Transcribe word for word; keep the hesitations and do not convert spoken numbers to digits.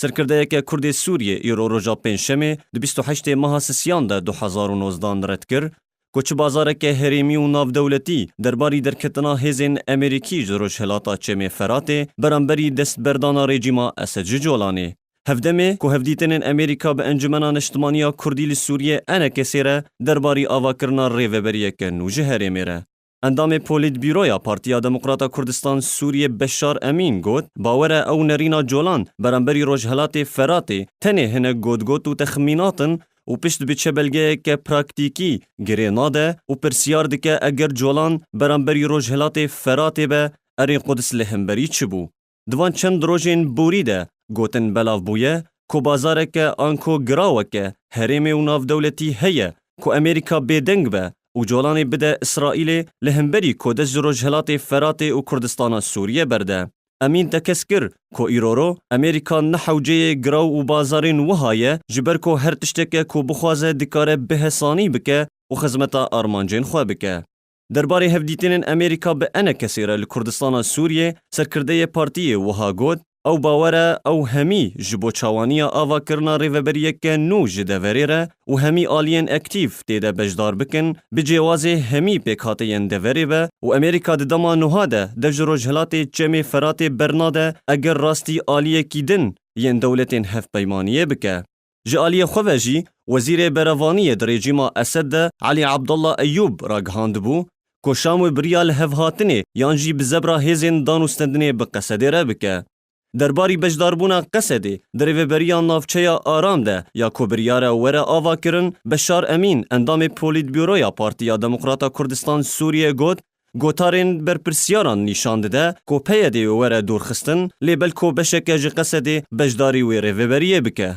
Serkirdeyeke Kurdê Sûriyê îro roja Pêncşemê di bîst û heştê meha Sisiyan de du hezar û nozdan red kir ku çi bazareke herêmî û navdewletî derbarî derketina hêzên Amerîkî ji Rojhilata Çemê Feratê beramberî destberdana rejîma Esed ji Colanê. Hevdemê ku hevdîtinên Amerîka bi Encumena Niştimaniya Kurdî li Sûriyê ENKSê re derbarî avakirina rêveberiyeke nû ji herêmê re. Endamê Polîtbîroya Partiya Demokrata Kurdistan Sûriyê Beşar Emîn got, bawer e ew nerîna Colan beramberî Rojhilatê Feratê tenê hinek gotgot û texmînat in û pişt bi çi belgeyeke praktîkî girê nade û pirsiyar dike eger Colan beramberî Rojhilatê Feratê be, erê Quds li hemberî çi bû? Di van çend rojên borî de gotin belav bûye ku bazareke anko giraweke herêmê û navdewletî heye ku Amerîka bêdeng be û Colanê bide Îsraîlê li hemberî ku dest ji Rojhilatê Feratê û Kurdistana Sûriyê berde. Emîn tekez kir ku îroro Amerîka ne hewceyê giraw û bazarên wiha ye, ji ber ku her tişteke ku bixwaze dikare bihesanî bike û xizmeta armancên xwe bike. Derbarê hevdîtinên Amerîka bi ENKSê re li Kurdistana Sûriyê, serkirdeyê partiyê wiha got, ew bawer e ew hemî ji bo çawaniya avakirina rêveberiyeke nû ji deverê re û hemî aliyên aktîf tê de beşdar bikin, bi cêwazê hemî pêkhateyên deverê be û Amerîka di dema nuha de dev ji Rojhilatê Çemê Feratê bernade eger rastî aliyekî din yên dewletên hevpeymaniyê bike. Ji aliyê xwe ve jî Wezîrê Berevaniyê di rejîma Esed de Elî Abdullah Eyûb ragihandibû ku Şam wê bi riya lihevhatinê yan jî bi zebra hêzên danûstendinê bi Qesedê re bike. Derbarî beşdarbûna Qesedê di rêveberiya navçeya Aram de ya ku biryar e were avakirin, Beşar Emîn, endamê Polîtbîroya Partiya Demokrata Kurdistan Sûriyê got, gotarên berpirsiyaran nîşan dide ku PYDê were dûrxistin, lê belko beşeke ji Qesedê beşdarî wê rêveberiyê bike.